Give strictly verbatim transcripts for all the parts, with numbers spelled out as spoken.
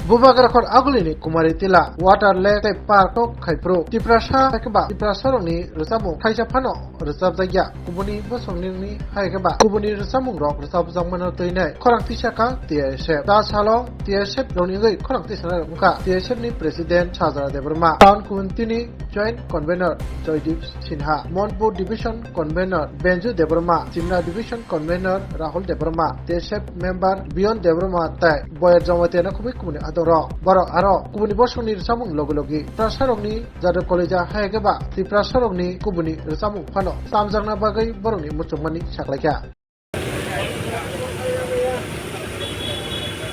Bubagra khor agulini Kumari Tila, Water Lake tei Park tok khai phuru. Tiprasa hai khe ba Tiprasarokni rwchapmung thaisa phano rwchapjakya. Kubuni bosongni hai khe ba kubuni rwchapmungrok rwchapjakmano twi nai khorang tisa kha T S F. Ta salo T S F rokni wngwi khorang tisanai rok wngkha T S F ni President Sajra Debbarma, Town Committee ni Joint Convener Joydeep Sinha, Monpur Division Convener Benju Debbarma, Simna Division Convener Rahul Debbarma, T S F member Biyon Debbarma tei Boyer Jamatia no kubui kubuni adongrok. Borok aro kubuni bosongni rwchapmung logi logi Tiprasarokni Jadab Koleja hai khe ba Tiprasarokni kubuni rwchapmung phano chamjakna bagwi borokni muchungmani saklaikha.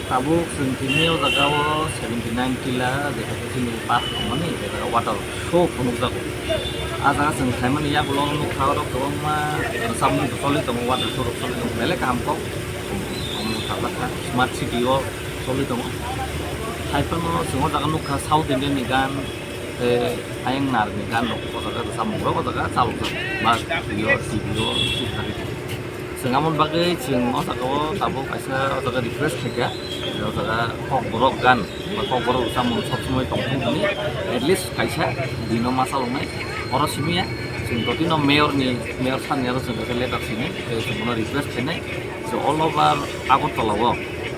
Tabuk chwng tini o jaga o seventy nine tila, jekha khe chini park tongmani, je jaga water show phunukjago. A jaga chwng phaimani yagulo nukha, oro kwbangma rwchapmung rok choli tongo, water show rok choli tongo, belai kaham kok. Omo tabakha smart city o choli tongo. Haiphano chwng o jaga nukha South Indian ni gan, tei ayang narwkni gan rok o jaga rwchapmung rok o jaga chalokjak, ba T V o, T V o, Chwng aboni bagwi chwng o jaga o tabuk kaisa o jaga request khaikha, o jaga kokborok gan ba kokborok rwchapmung sob somoi tongthung hwnwi, at least kaisa dino ma chaloknai. Oro simi ya, chwng totino mayor ni, mayor sir ni aro chwng kaisa letter sinai, tei chwng bono request khainai, je all over Agartala o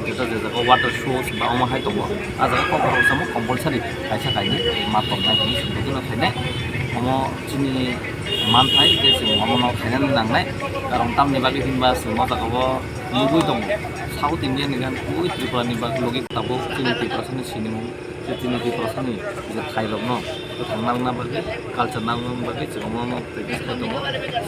jeta je jaga water shows ba omo hai tongo, a jaga kokborok rwchapmung compulsory kaisa kainwi ma tongnai hwnwi chwng totino khainai. Omo chini manthai je chwng omono khainani nangnai, karon tamni bagwi hinba chwng o jaga o nugwi tongo South India ni gan twi Tripura ni bak logi tabuk chini Tiprasani sinimung, je chini Tiprasani je thairokno kwthang narwkna bagwi, culture narwkna bagwi chwng omono practice khai tongo.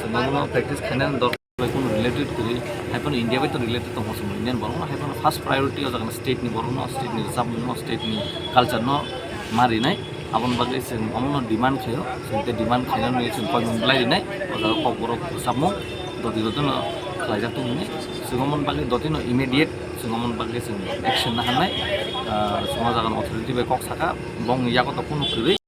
Chwng omono practice khainani dor bai kunu related kwrwi, haiphano India bai to related tongo chwng Indian borokno, haiphano first priority o jaga state ni borokno, state ni rwchapmungno, state ni culture no ma rinai. Aboni bagwi chwng omono demand khlaio, chwng tei demand khlainani chwng koimung belai rinai. O jaga kokborok rwchapmung doti dotino khlaijak tong hwnwi chwng omoni bagwi dotino immediate chwng omoni bagwi chwng action naharnai. Ah, chwng o jagani authority bai kok sakha, bongni yago to kunu kwrwi.